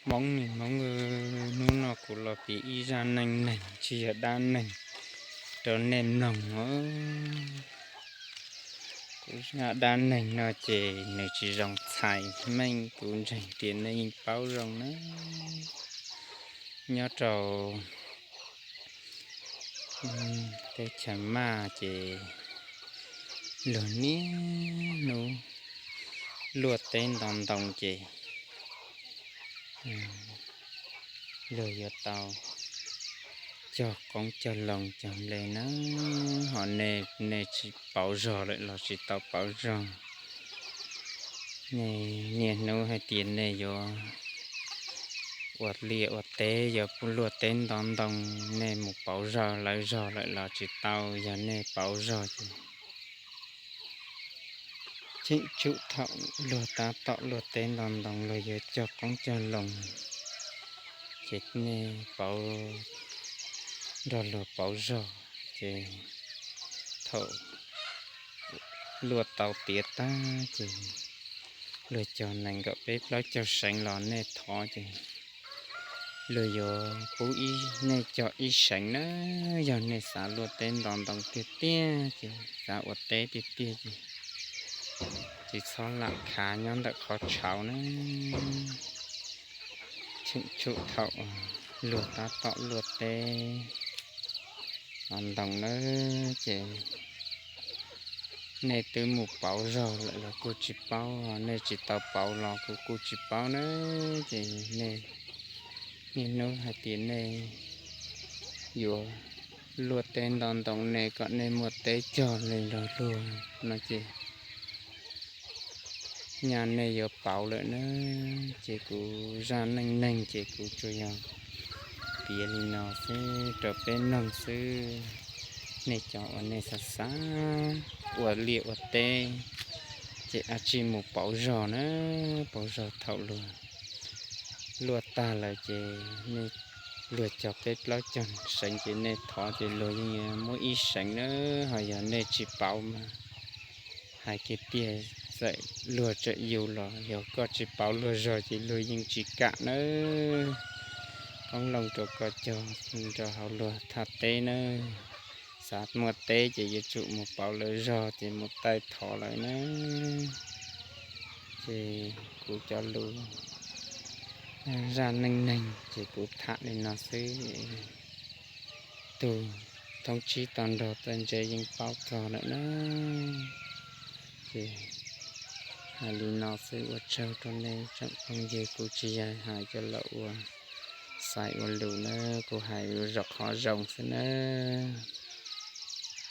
Hmoob ne Hmoob, hnub no kuv los piav ib zaj neej neeg tsis yog dab neeg rau nej mloog os. Kuv zaj dab neeg no ces nws tsis zoo txhais meej, kuv ntseeg tias nej yeej paub zoo na. Nyob rau teb chaws Maj ces luag niaj hnub luaj teb nto ntoo ces luag yuav tau cog qoob cog loo cog nplej na. Ho nej, nej tsis pauv zog lawm los tsis tau pauv zog. Nej niaj hnub hais tias nej yuav ua liaj ua teb, yuav luaj teb nto ntoo, nej mus pauv zog lawv zog lawm los tsis tau. Yog nej pauv zog ces cheem tsum thaum luag tab tom luaj teb nto ntoo luag yuav cog qoob cog loo, ces nej pauv, nrog luag pauv zog, ces thaum luaj tau tiav tag ces luag cog nees nkaum peb plaub caug seev los nej thov ces luag yuav pub nej cog ib seev na. Yog nej xav luaj teb nto ntoo tiag tiag ces xav ua teb tiag tiag ces tsis txhob lam khav nyob ntawm qhov tshauv na. Cheem tsum thaum luag tab tom luaj teb nto ntoo na, ces nej twb mus pauv zog lawm los kuj tsis paub, nej tsis tau pauv los kuv kuj tsis paub na. Ces nej niaj hnub hais tias nej yuav luaj teb nto ntoo ne kom nej muaj teb cog li nrog luag no ces nyaj nej yuav pauv lawm na. Ces kuv zaj neej neeg ces kuv tsuas yog piav li no xwb rau peb mloog xwb. Nej cov uas nej xav xav ua liaj ua teb ces ua tsis mus pauv zog na, pauv zog thaum luag luaj tag lawm ces nej, luag cog peb plaub caug seev ces nej thov ces luag yeej yuav muab ib seev na. Ho yog nej tsis pauv mas hais kiag tiag, txawm luag tseem yus los yog koj tsis pauv luag zog ces luag yeej tsis kam nawb. Qoob loo rau koj cog rau hauv luag thaj teb nawb. Xav muaj teb ces yuav tsum mus pauv lawv zog ces mus taij thov lawv nawb. Ces kuv cov lus zaj neej neeg ces kuv tham li no xwb. Tus thoob tsib tau nrog txawj ntse yeej paub txog lawm na. Ces hais li no xwb, ua tsaug rau nej tsoom phooj ywg, kuv tsis yog hais cov lus ua xaiv ua lus na, kuv hais lus zaum qhov zoo xwb nawb.